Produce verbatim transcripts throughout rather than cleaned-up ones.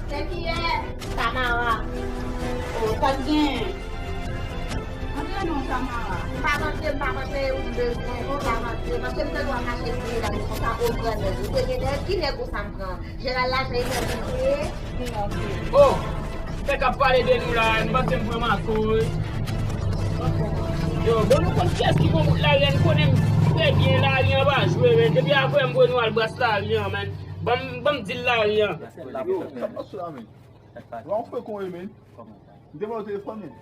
Se kiyès? Tamara. O, sa k gen? Antre non, Tamara. M p ap antre, m p ap antre, ou bezwen, m p ap antre. Paske m te dwe mache sou medam konsa, o grandèt. Ou te gen nèg, ki nèg ou sa m pran? Jeral la, se yon nèg ou ye? O, nèg ap pale de nou la, m panse m pran makoy. Yo, bon, nou konn kiyès ki gon bout lari a, nou konnen m trè byen, lari an pa jwe, men. Depi apre m voye nou al bras lari an, men. Ban m, ban m di l lari an. Yo, sa k pase la, men? Wa w fè kon e, men. M te ba w telefòn, men.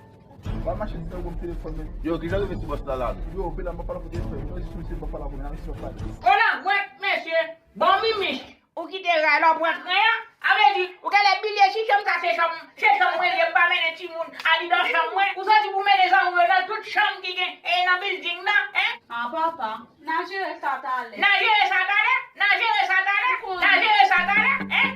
Wa mache di tankou m telefòn, men. Yo, kijan rive ti bòs la la? Yo, pè la, m pa pale pou telefòn. Yo, jis mesye, m pa pale pou, nan mesye, m pa pale. Konn a gwèt, mesye. Bon, Mimich, ou kite ray la, w pran tren an. A vle di, ou genlè bliye si chanm sa se chanm, se chanm mwen ye, m pa mennen timoun andidan chanm mwen. Ou santi pou mennen zanmi w yo nan tout chanm ki gen, e, nan bilding nan, en? A, papa. N a jere sa talè. N a jere sa talè, n a jere sa talè, n a jere sa talè, en?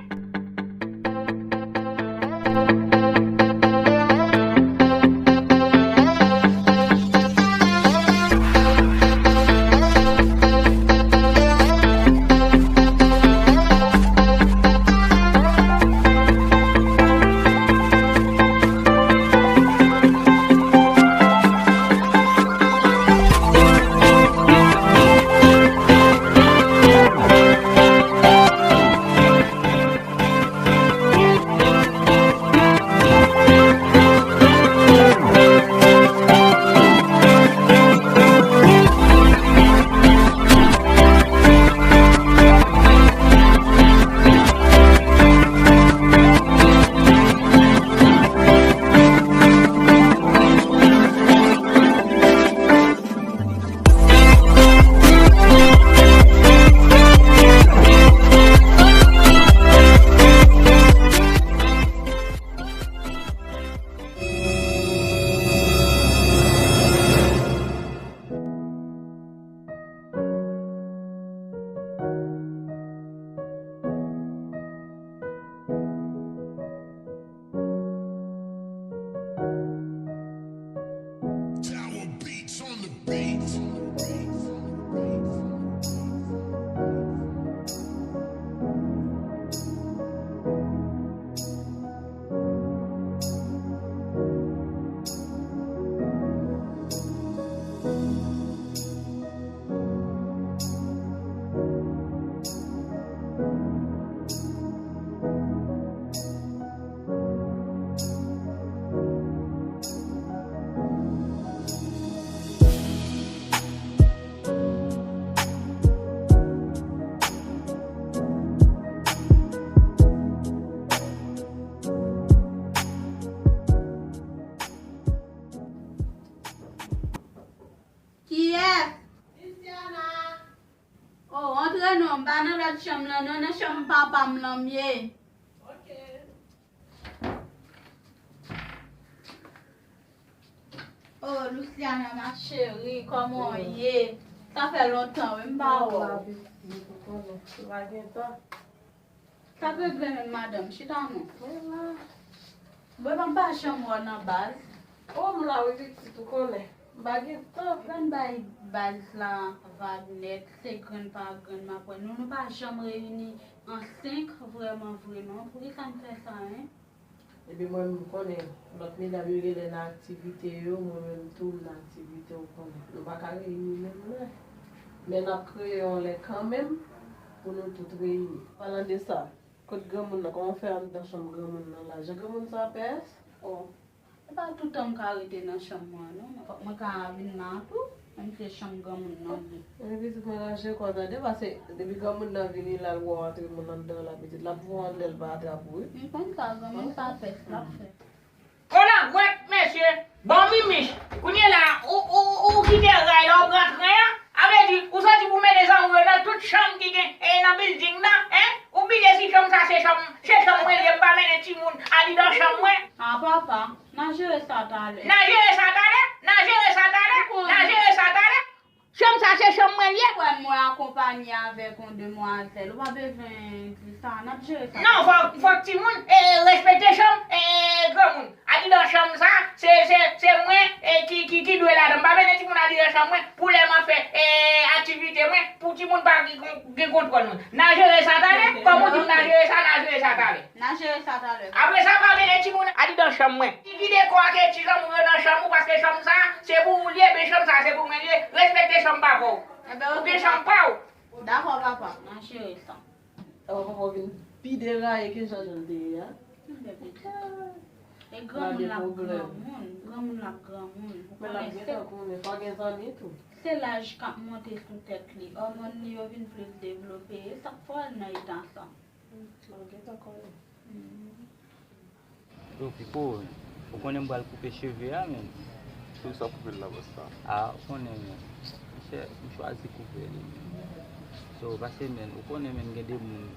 Tower Beats on the beat. Kiyès? Luciana. O, antre non, m pa nan lòt chanm lan non, nan chanm papa m lan m ye. Ok. O, Luciana, ma chérie, kòman w ye? Sa fè lontan, wi, m pa wè w. Ou pa gen tan. Sa k regle menm, madanm? Chita non. Mwen la. Mwen pa, m pa janm wè w nan baz. O, m la wi, pitit, ou konnen. M pa gen tan. Fè n bay baz la vag nèt, se grenn pa grenn, m ap wè nou. Nou pa janm reyini an senk, vrèman vre, non. Poukisa n fè sa, en? Epi mwen menm, m konnen lòt medam yo genlè nan aktivite yo, mwen menm tou m nan aktivite, ou konnen. Nou pa ka reyini menm lè. Men n ap kreye yon lè kanmenm pou nou tout reyini. Palan de sa, kot granmoun nan? Kòman w fè anndan chanm granmoun nan la? Jan granmoun sa pès? O, e pa toutan m ka rete nan chanm mwen non. Fòk mwen ka vin la tou. Menm si se chanm granmoun nan li. Epi pitit mwen ranje kò w tande, paske depi granmoun nan vini la, l wè w antre moun anndan la, pitit l ap voye w anndan, l pa atrap ou wi. M konn sa, granmoun pa pès, l ap fè. Konn a gwèt, mesye. Bon, Mimich, kounye la, ou, ou, ou kite ray la, ou pran tren an, a vle di, ou santi pou mennen zanmi w yo nan tout chanm ki gen, e, nan bilding nan, en? Ou bliye si chanm sa se chanm, se chanm mwen li ye, m pa mennen timoun andidan chanm mwen. A, papa, n a jere sa talè. N a jere sa talè, n a jere sa talè, n a jere sa talè. Chanm sa se chanm mwen li ye. Frè m, mwen akonpaye. Ni avèk yon demwazèl, ou pa bezwen di sa, n ap jere sa. Non, fòk, fòk timoun, e, respekte chanm, e, granmoun. Andidan chanm sa, se, se, se mwen, e, ki, ki, ki dwe ladan. M pa mete timoun andidan chanm mwen pou lè m ap fè, e, aktivite mwen, pou timoun pa gen, gen kontwòl mwen. N a jere sa talè, kòman w di m n a jere sa, n a jere sa talè. N a jere sa talè. Apre sa, pa mete timoun andidan chanm mwen. Ki, ki dekwa ke ti zanmi w yo nan chanm ou, paske chanm sa, se pou ou li ye, men chanm sa, se pou mwen li ye. Respekte chanm papa w. Ou gen chanm pa w. Dakò, papa. N a jere sa. Papa w vin pi deraye ke jan l te ye a. E granmoun la granmoun, granmoun la granmoun. Ou konnen se, fò gen zanmi tou. Se laj k ap monte sou tèt li. Òmòn li yo vin plis devlope. E sa k fè l nan eta sa. L ap gentan konnen. Yo, Pipo, ou konnen m pral koupe cheve a, menm. Poukisa w koupe l la konsa? A, ou konnen, menm. Monchè, m chwazi koupe li, menm. So, paske, menm, ou konnen, menm, gen de moun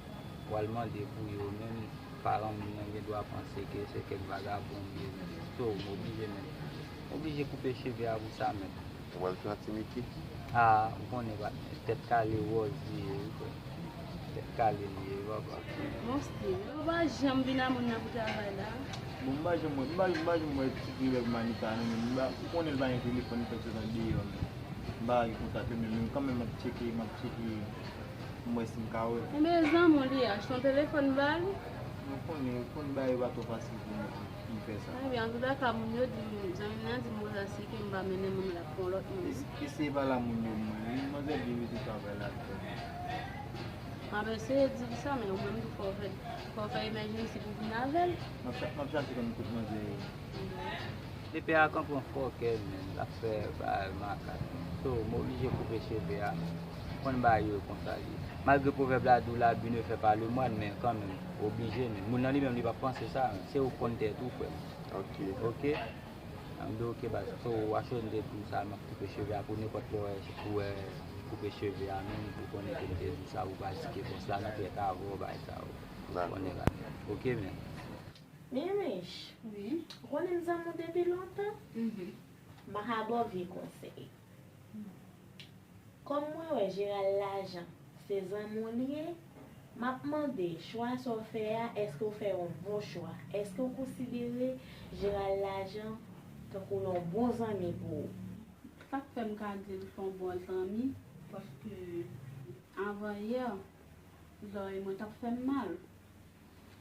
w al mande pou yo, menm paran moun nan gen dwa panse ke se kèk vagabon m ye, menm. So, m oblije, menm. M oblije koupe cheve a pou sa, menm. Ou pral fè yon ti Miki? A, ou konnen, patnè, tèt kale wòz li ye, wi, frè. Tèt kale li ye, papa. Monstye, yo pa janm vin a moun nan pou travay la. Bon, m pa janm wè, m pa, m pa janm wè ti grenn Manita non, men m pa, ou konnen l pa gen telefòn, li fè tout an deyò, men m pa gen kontak li, men, men kanmenm m ap tcheke, m ap tcheke, m wè si m ka wè. Enben, zanmi w li ye, achte yon telefòn ba li. Ou konnen, ou konn bagay yo pa twò fasil pou mwen. M fè sa. Ebyen, antoulèka, moun yo di m, zanmi m nan di m konsa si ke m pa mennen moun la pou yon lòt moun. E se, e se pa la moun yo mwen. Manzè byen mete travay la. M ap eseye di l sa, men ou menm tou fò w fè, fò w fè emergency pou w vin avè l. M ap cha-, m ap chache konn kote manzè ye. Lepè a kanpe yon fòkè, men l ap fè bagay makak. So, m oblije koupe cheve a. Konn bagay yo konsa ye. Malgre pwovèb la di w l'abus ne fait pas le moine, men kanmenm, oblije, men moun nan li menm li p ap panse sa, men se ou k konn tèt ou, frè m. Ok. Ok? An m di w, ok, baz. So, w a chonde tou sa, m ap koupe cheve a pou nenpòt lè w wè, w wè koupe cheve a menm, ou konnen ke m te di sa, ou pral di ke bòs la nan trèt avè w, bagay sa yo. Dakò. Konnen la. Ok, men. Mimich, wi, ou konnen m zanmi w depi lontan? Mhm. M pa ka ba w vye konsèy. Kòm mwen wè Jeral Lajan se zanmi w li ye, m ap mande, chwa sa w fè a, èske w fè yon bon chwa? Èske w konsidere Jeral Lajan tankou yon bon zanmi pou ou? Sa k fè m ka di l se yon bon zanmi, paske avan yè, zòrèy mwen t ap fè m mal.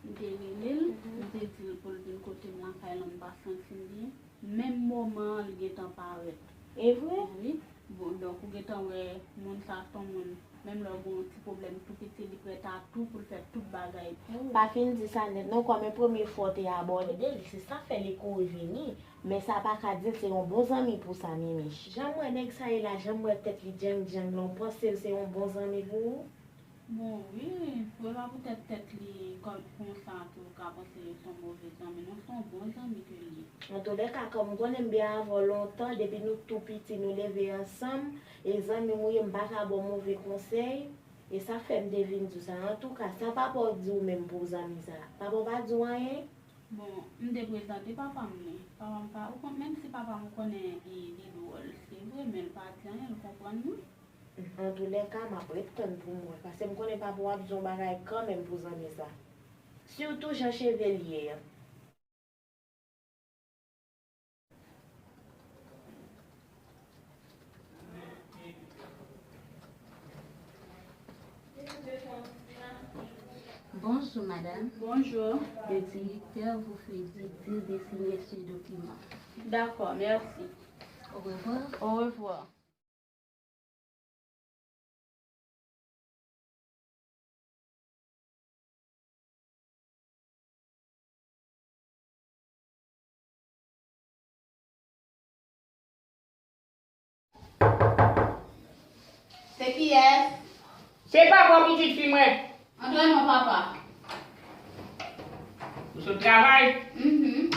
M te rele l, mhm, m te di l pou l vin kote m lakay lan, m pa santi m byen. Menm moman an, li gentan parèt. E vre? Wi. Bon, donk, ou gentan wè, moun sa se yon moun, menm lè w gen yon ti pwoblèm tou piti, li prèt a tou pou l fè tout bagay pou ou. Pa fin di sa nèt non, kòm e premye fwa w te abòde li, se sa k fè li kouri vini. Men sa pa ka di l se yon bon zanmi pou sa, Mimich. Jan m wè nèg sa ye la, jan m wè tèt li djang djang lan, w panse l se yon bon zanmi pou ou? Bon, wi, se pa poutèt tèt li kòm konsa ke w ka panse se yon move zanmi, non, se yon bon zanmi ke l ye. Antoulèka, kòm m konnen m byen avè w lontan, depi nou tou piti, nou leve ansanm, e zanmi m ou ye, m pa ka ba w move konsèy, e sa k fè m te vin di w sa. Antouka, sa papa w di w menm pou zanmi sa? Papa w pa di w anyen? Bon, m te prezante papa m, wi. Papa m pa, ou konn, menm si papa m ou konnen, e, li dwòl, se vre, men l pa di anyen, l konprann mwen. Antoulèka, m ap ret tann pou m wè, paske m konnen papa w ap di yon bagay kanmenm pou zanmi sa. Sitou jan cheve l ye a. Bonjour, madame. Bonjour. Le directeur vous fait dire de signer ce document. D'accord, merci. Au revoir. Au revoir. Se kiyès? Se papa pitit fi mwen. Antre non, papa. Ou sot travay? Mhm.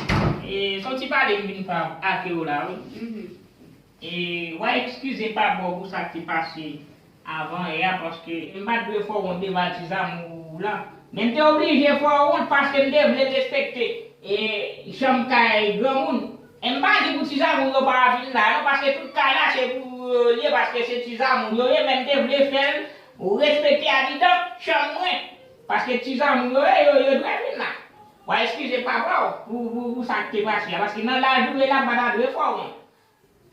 E, se yon ti pale m vin fè ak ou la, wi. Mhm. E, w a eskize papa w pou sa k te pase avan yè a, paske m pa t dwe fè w wont devan ti zanmi w lan. Men m te oblije fè w wont paske m te vle respekte, e, chanm kay granmoun. E m pa di pou ti zanmi w yo pa vin la, non, paske tout kay la se pou yo li ye, paske se ti zanmi w yo ye, men m te vle fè l Ou respekte adidan chanm mwen. Paske ti zanmi w yo ye, yo, yo dwe vin la. W a eskize papa w pou, pou, pou sa k te pase a. Paske nan laj ou ye la, m pa ta dwe fè w wont.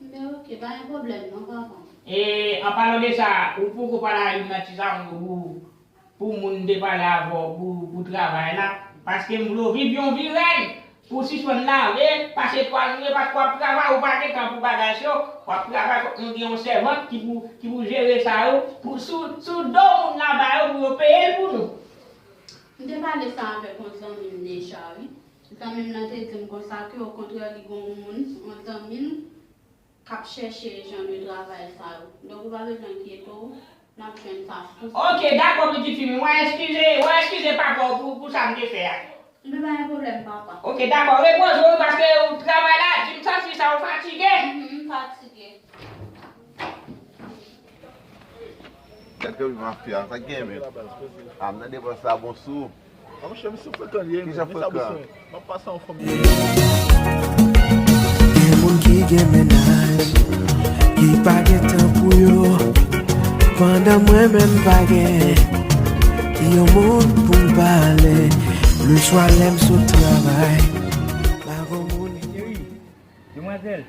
Men oke, pa gen pwoblèm non, papa. E, an palan de sa, ou poko pale a youn nan ti zanmi w pou, pou moun te pale avè w pou, pou travay la. Paske m vle w viv yon vi rèn. Pou w sispann lave, pase twal mouye, paske w ap travay, ou pa gen tan pou bagay sa yo. W ap travay, fòk nou gen yon sèvant ki pou, ki pou jere sa yo. Pou, sou, sou do moun laba yo pou yo peye l pou nou. M te pale sa avèk yon zanmi m deja, wi. Zanmi m nan te di m konsa ke, okontrè, li gen yon moun, yon zanmi l, k ap chèche jan de travay sa yo. Donk, ou pa bezwen enkyete w, n ap jwenn sa tou. Oke, dakò, pitit fi m. W a eskize, w a eskize papa w pou, pou sa m te fè a. Men pa gen pwoblèm, papa. Oke, dakò, repoze w, paske ou travay la, di m santi sa, ou fatige. Mhm, m fatige. Gad granmoun mafya, sa k gen menm? A, m nan depans la bon sou. A, monchè, misye frekan li ye, men sa bezwen. M ap pase yon fanm. Gen moun ki gen mennaj, ki pa gen tan pou yo, pandan mwen menm pa gen yon moun pou m pale, leswa lè m sot travay, pa gen moun. Demwazèl,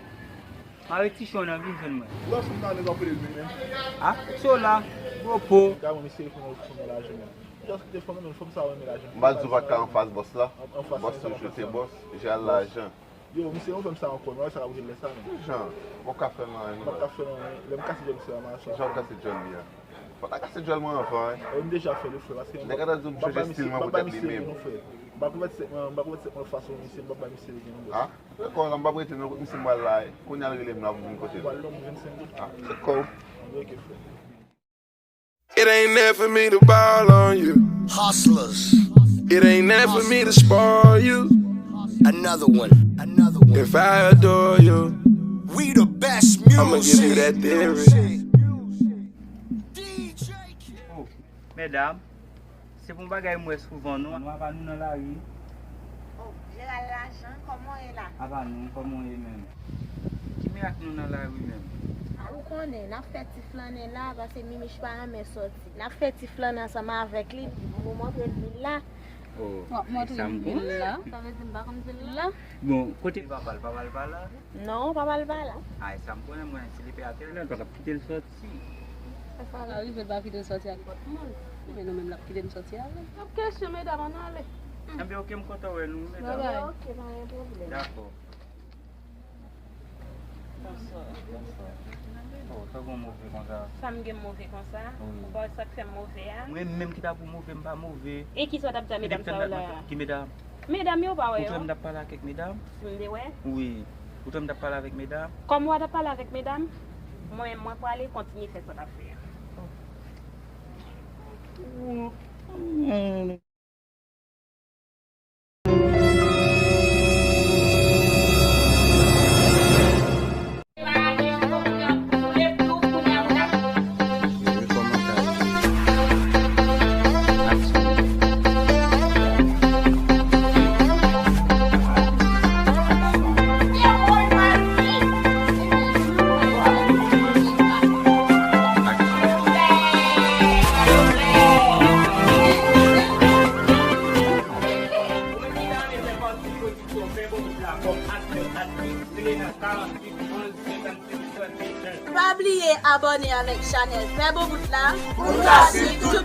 mare ti cho nan vin jwenn mwen. Ou wè fanm nan nèg ap rele l menm? A, cho la, gwo po. Gade mwen, misye reponn ou fanm nan lajan menm. Just kite fanm nan, men fanm sa renmen lajan. M pa di w pa t ka anfas bòs la. Bòs toujou te bòs, jal lajan. Yo, misye, yon fanm sa ankò, nou wè sa k ap rive lè sa menm. Kijan? Ou ka fè l anyen, non? M pa ka fè l anyen. Lè m kase djòl misye a, m a chanje. Kijan w kase djòl li a? Fò w ta kase djòl mwen anvan, wi. Wi, m deja fè l, frè, paske m ap bay misye, m ap bay misye, non, frè. M pa konvèti sèt mwen, m pa konvèti sèt mwen fason misye, m ap bay misye, non, bòs. A? Dakò, la m p ap rete nan kote misye m pral la, kounye a l rele m la pou m vin kote l. Ou pral lòm jwenn senk goud? A, dakò. Anben, oke, frè. It ain't nothing for me to ball on you. Hustlers. It ain't nothing for me to spoil you. Another one. Another one. If I adore you, we the best music. I'ma give you that theory. Oh, medam, se pou yon bagay m wè souvan non. Nou apa nou nan lari. Oh, Jeral Lajan, kòman w ye la? Apa nou, kòman w ye menm? Ki mirak nou nan lari menm? A, ou konnen, n ap fè ti flannen la, paske Mimich pa renmen sòti. N ap fè ti flannen ansanm avèk li, pou montre l vil la. Oh, w ap montre l vil la? Sa vle di m pa konn vil la? Bon, kote papa l, papa l pa la? Non, papa l pa la. A, e sa m konnen, mwen, si li pè atè. Non, l pa t ap kite l sòti. Sa ka rive l pa kite l sòti ak nenpòt moun. Men nou menm l ap kite n sòti avè l. N ap kesyon medam, ann ale. Anben, oke, m kontan wè nou, medam. Babay. Oke, pa gen pwoblèm. Dakò. Bonswa. Bonswa. Oh, sa w gen move konsa? Sa m gen move konsa? Wi. Ou pa wè sa k fè m move a? Mwen menm ki ta pou move, m pa move. E kisa w t ap di a medam sa yo la a? Ki medam? Medam yo, ou pa wè yo? Ou t wè m t ap pale ak kèk medam? M te wè. Wi. Ou t wè m t ap pale avèk medam? Kòm w t ap pale avèk medam, mwen menm mwen prale kontinye fè sa w t ap fè a. Pa bliye abòne avèk chanèl Fè Bon Bout la pou w ka swiv tout